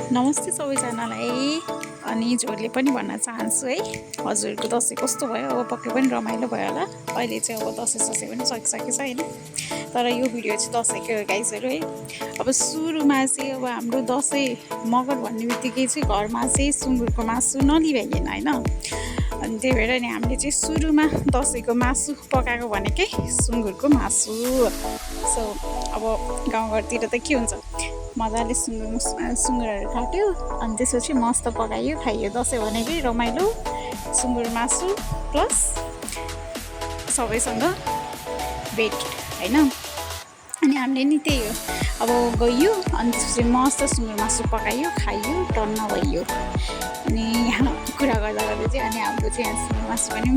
नमस्ते सबैजनालाई। अनि जोडले पनि भन्न चाहन्छु है, हजुरको दसैँ कस्तो भयो? अब पक्कै पनि रमाइलो भयो होला। अहिले चाहिँ अब दसैँ पनि सकिसकेछ होइन, तर यो भिडियो चाहिँ दसैँको गाइजहरू है। अब सुरुमा चाहिँ अब हाम्रो दसैँ मगर भन्ने बित्तिकै चाहिँ घरमा चाहिँ सुँगुरको मासु नलिभ्याइएन होइन। अनि त्यही भएर नि हामीले चाहिँ सुरुमा दसैँको मासु पकाएको भनेकै सुँगुरको मासु। सो अब गाउँघरतिर त के हुन्छ, मजाले सुँगुरहरू काट्यो अनि त्यसपछि मस्त पकायो खाइयो। दसैँ भनेकै रमाइलो सुँगुर मासु प्लस सबैसँग भेट होइन। अनि हामीले नि त्यही हो, अब गइयो अनि त्यसपछि मस्त सुँगुर मासु पकायो खाइयो टन्न भइयो। अनि यहाँ कुरा गर्दा गर्दा चाहिँ अनि हाम्रो चाहिँ यहाँ सुँगुर मासु पनि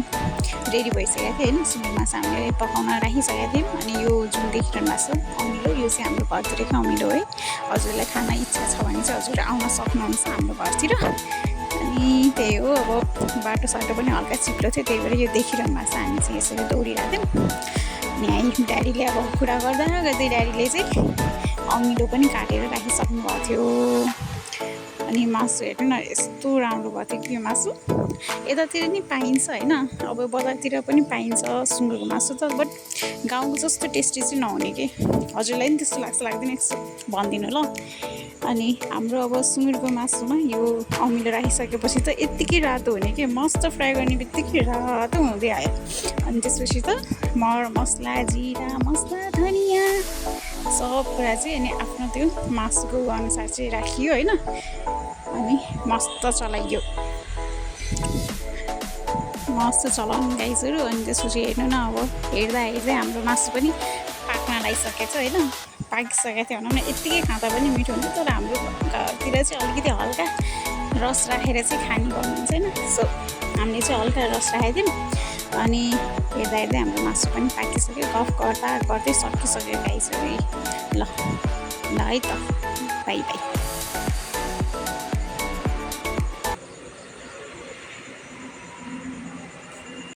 रेडी भइसकेको थियो होइन। सुँगुर मासु हामीले पकाउन राखिसकेका थियौँ। अनि यो जुन देखिरहनु भएको छ अमिलो, यो चाहिँ हाम्रो घरतिरको अमिलो है। हजुरलाई खान इच्छा छ भने चाहिँ हजुर आउन सक्नुहुन्छ हाम्रो घरतिर। अनि त्यही हो, अब बाटोसाटो पनि हल्का चिप्लो थियो, त्यही भएर यो देखिरहनु भएको छ। हामी चाहिँ यसरी दौडिरहेको थियौँ। अनि यहाँ ड्याडीले अब कुरा गर्दा गर्दै ड्याडीले चाहिँ अमिलो पनि काटेर राखिसक्नु भएको थियो। अनि मासु हेर्नु न, यस्तो राम्रो भएको थियो कि यो मासु। यतातिर नि पाइन्छ होइन, अब बजारतिर पनि पाइन्छ सुँगुरको मासु त, बट गाउँको जस्तो टेस्टी चाहिँ नहुने कि। हजुरलाई पनि त्यस्तो लाग्छ लाग्दैन यसो भनिदिनु ल। अनि हाम्रो अब सुँगुरको मासुमा यो अमिलो राखिसकेपछि त यत्तिकै रातो हुने कि, मस्त फ्राई गर्ने बित्तिकै रातो हुँदै आयो। अनि त्यसपछि त मर मसला, जिरा मसला, धनियाँ सब कुरा चाहिँ अनि आफ्नो त्यो मासुको अनुसार चाहिँ राखियो होइन। अनि मस्त चलाइयो, मस्त चलाउनु गाइजहरू। अनि त्यसपछि हेर्नु न, अब हेर्दा हेर्दै हाम्रो मासु पनि पाक्न लागिसकेको छ होइन। पाकिसकेको थियो भनौँ न, यत्तिकै खाँदा पनि मिठो हुन्छ। तर हाम्रो घरतिर चाहिँ अलिकति हल्का रस राखेर चाहिँ खाने गर्नुहुन्छ होइन। सो हामीले चाहिँ हल्का रस राखेको थियौँ। अनि हेर्दा हेर्दै हाम्रो मासु पनि पाकिसक्यो, गफ गर्दा गर्दै सकिसक्यो गाइजहरू। ल ल है त, बाई बाई।